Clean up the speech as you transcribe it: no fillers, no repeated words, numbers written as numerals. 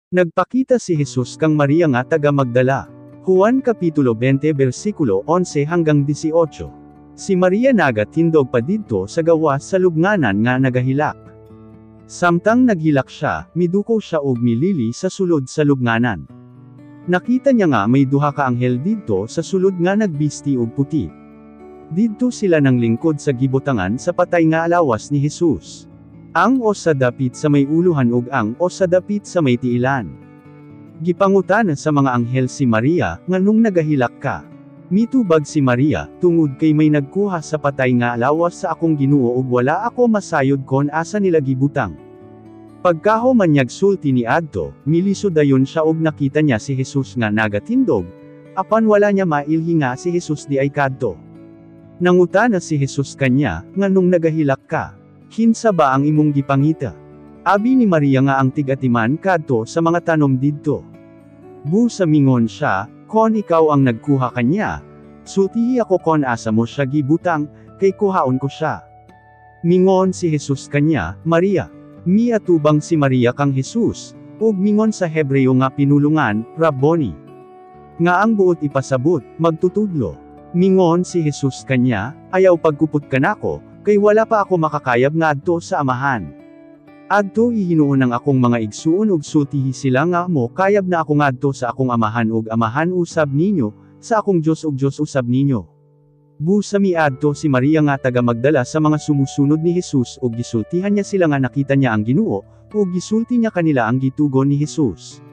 Nagpakita si Jesus kang Maria nga taga Magdala. Juan Kapitulo 20 versikulo 11 hanggang 18. Si Maria nagatindog pa didto sa gawas sa lubnganan nga nagahilak. Samtang naghilak siya, miduko siya og milili sa sulod sa lubnganan. Nakita niya nga may duha ka anghel didto sa sulod nga nagbisti og puti. Didto sila nang lingkod sa gibutangan sa patay nga alawas ni Jesus. Ang usa dapit sa may uluhan ug ang usa dapit sa may tiilan. Gipangutana sa mga anghel si Maria, "Nganong nagahilak ka?" Mitubag si Maria, "Tungod kay may nagkuha sa patay nga lawas sa akong Ginoo ug wala ako masayod kon asa nila gibutang." Pagkahuman niyag sulti ni adto, milisod dayon siya ug nakita niya si Jesus nga nagatindog, apan wala niya mailhi nga si Jesus diay kadto. Nangutana si Jesus kanya, "Nganong nagahilak ka? Kinsa ba ang imong gipangita?" Abi ni Maria nga ang tig-atiman kadto sa mga tanom didto. Busa mingon siya, "Kon ikaw ang nagkuha kanya, sultihi ako kon asa mo siya gibutang, kay kuhaon ko siya." Mingon si Jesus kanya, "Maria." Miatubang si Maria kang Jesus, ug mingon sa Hebreo nga pinulungan, "Rabboni." Nga ang buot ipasabot, magtutudlo. Mingon si Jesus kanya, "Ayaw pagkupot kanako, kay wala pa ako makakayab ngadto sa Amahan. Adto hinuon ang akong mga igsuon ug sultihi sila nga mo kayab na ako ngadto sa akong Amahan ug Amahan usab ninyo, sa akong Dios ug Dios usab ninyo." Busa miadto si Maria nga taga Magdala sa mga sumusunod ni Jesus ug gisultihan niya sila nga nakita niya ang Ginoo, ug gisulti niya kanila ang gitugon ni Jesus.